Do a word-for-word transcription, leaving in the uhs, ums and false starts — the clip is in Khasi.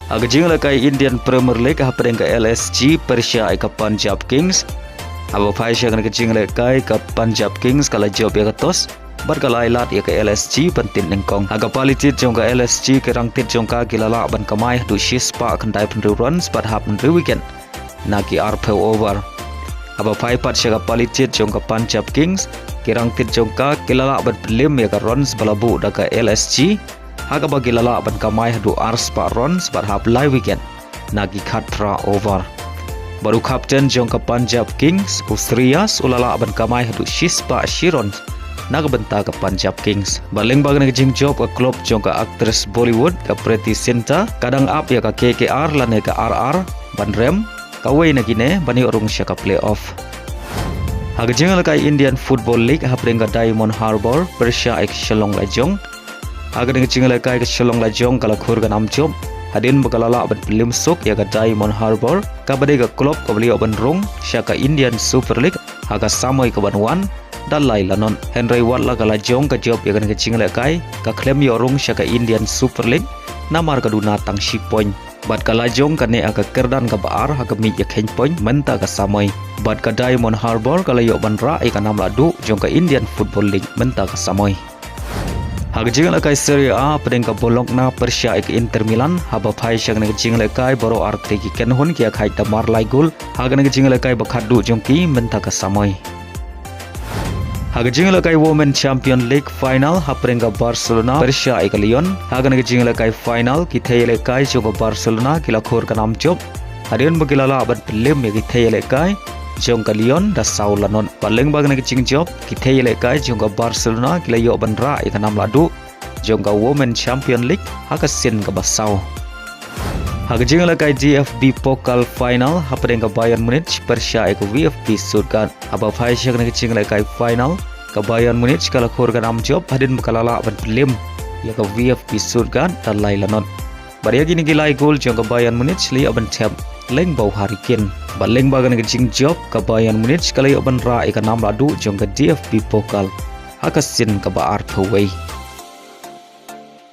Ha ka jingïalehkai Indian Premier League hapdeng ka L S G pyrshah ïa ka Punjab Kings. Haba phai sha kane ka jingïalehkai ka Punjab Kings ka la jop ïa ka toss bad ka la ai lad ïa ka L S G ban tied nyngkong. Ha ka pali tied jong ka L S G ki rangtied jong ka ki la lah ban kamai haduh shispah khyndai phew hynriew runs bad hap hynriew wicket na ki arphew over. Haba phai pat sha ka pali tied jong ka Punjab Kings, ki rangtied jong ka ki la lah ban pynliem ïa ka runs ba la buh da ka L S G, ha kaba ki la lah ban kamai haduh arspah runs bad hap lai wicket na ki khatphra over. Bad u captain jong ka Punjab Kings, u Shreyas, u la lah ban kamai haduh shispah shi runs na ka bynta ka Punjab Kings. Bad lyngba kane ka jingjop ka club jong ka actress Bollywood ka Preity Zinta ka dang ap ïa ka K K R lane ka R R ban rem kawei na kine ban ïoh rung sha ka playoff. Ha ka jingïalehkai Indian Football League hapdeng ka Diamond Harbour pyrshah ïa ka Shillong Lajong. Ha kane ka jingïalehkai ka Shillong Lajong ka la khur ka nam jop hadien ba ka la lah ban pynliem suk ïa ka Diamond Harbour kaba dei ka club kaba la ïoh ban rung sha ka Indian Super League ha ka samoi kaban wan da lai lanot. Hynrei wat la ka Lajong ka jop ïa kane ka jingïalehkai, ka khlem ïoh rung sha ka Indian Super League namar ka duna tang shi point. Bad ka Lajong ka neh ha ka kyrdan kaba ar ha ka miej ïakheiñ point mynta ka samoi. Bad ka Diamond Harbour ka la ïoh ban rah ïa ka nam lahduh jong ka Indian Football League mynta ka samoi. Ha ka jingïalehkai Serie A hapdeng ka Bologna pyrshah ïa ka Inter Milan, haba phai sha kane ka jingïalehkai baroh artylli ki kynhun ki ïakhaid da mar lai gol ha kane ka jingïalehkai ba khatduh jong ki mynta ka samoi. Ha ka jingïalehkai Women Champion League final hapdeng ka Barcelona pyrshah ïa ka Lyon. Ha kane ka jingïalehkai final ki thei ïalehkai jong ka Barcelona ki la khur ka nam jop hadien ba ki la lah ban pynliem ïa ki thei ïalehkai jong ka Lyon da saw lanot. Bad lyngba kane ka jingjop ki thei ïalehkai jong ka Barcelona ki la ïoh ban rah ïa ka nam lahduh jong ka Women Champion League ha ka sien kaba saw. Ha ka jingïalehkai D F B Pokal final hapdeng ka Bayern Munich pyrshah ïa ka V F B Stuttgart. Haba phai sha kane ka jingïalehkai final ka Bayern Munich ka la khur ka nam jop hadien ba ka la lah ban pynliem ïa ka V F B Stuttgart da lai lanot. Bad ïa kine ki lai gol jong ka Bayern Munich la ïoh ban thep lyngba u Harry Kane. Bad lyngba kane ka jingjop ka Bayern Munich ka la ïoh ban rah ïa ka nam lahduh jong ka D F B Pokal ha ka sien kaba arphew wei.